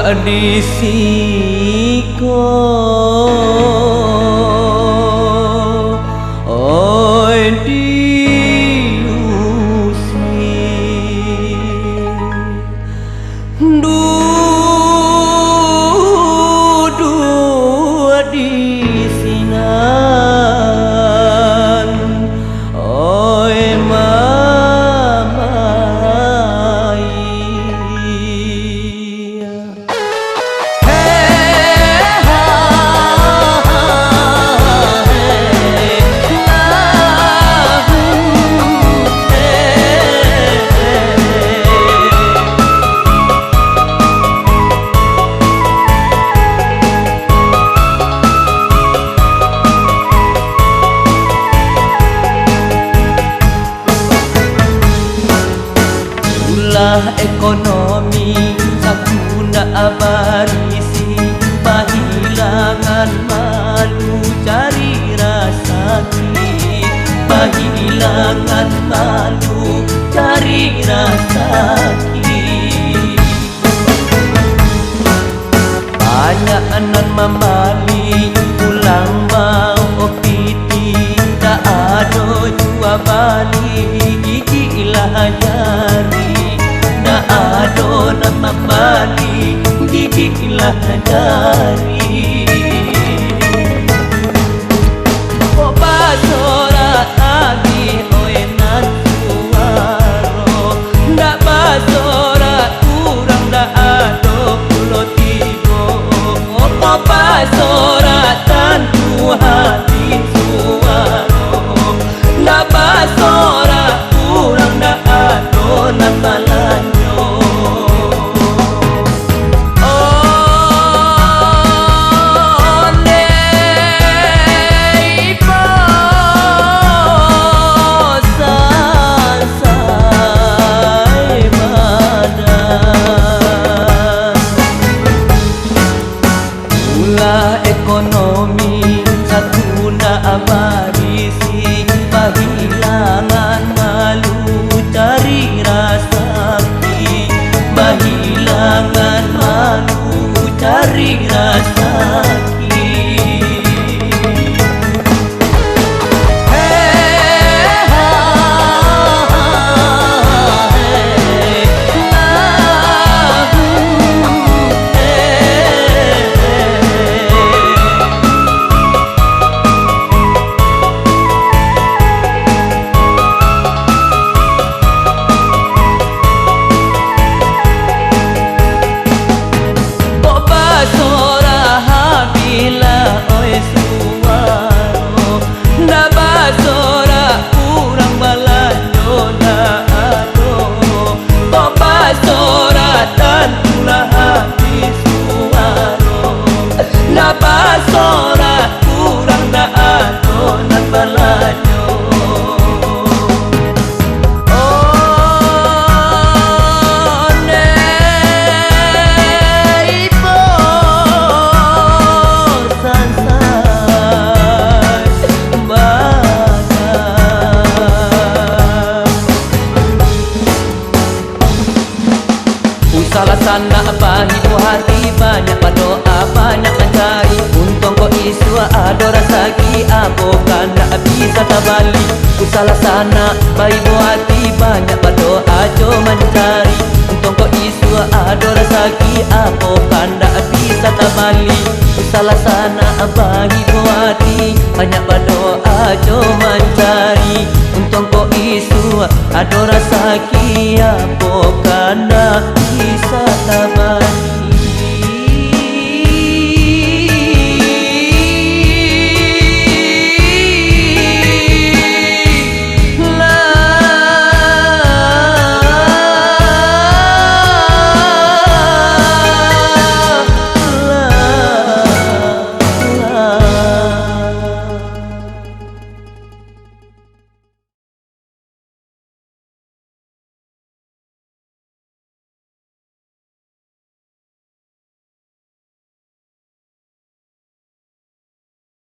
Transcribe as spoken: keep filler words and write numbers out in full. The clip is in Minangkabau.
Di siko, oi, di usi, duduak di sinan, oi, mamai. Ulah ekonomi saku ndak barisi, pahilangan malu cari rasaki, pahilangan malu cari rasaki. Banyak nan mambali, pulang bawa piti, dak ado jua bali, gigilah jari. Dak ado nan mambali, gigilah jari. Kok basorak abih, oi, nan suaro, ndak basorak urang, ndak ado pulo tibo. Kok basorak tantu habih suaro, ndak basorak urang, ndak ado nan balanyo. Ondeh ibo sansai badan. Ulah ekonomi saku ndak barisi, pahilangan malu cari rasaki, pahilangan malu cari rasaki. Kok basorak habihlah, oi, suaro, ndak basorak urang balanjo ndak ado. Kok basorak tantulah habih suaro, ndak basorak urang ndak ado nan balanjo. Usalah sanak bahibua hati, banyak badoa, banyak mancari. Untuang kok isuak ado rasaki, apo kandak bisa tabali. Usalah sanak bahibua hati, banyak badoa jo mancari. Untuang kok isuak ado rasaki, apo kandak bisa tabali. Usalah sanak bahibua hati, banyak badoa jo mancari. Untuang kok isuak ado rasaki, apo kandak bisa tabali.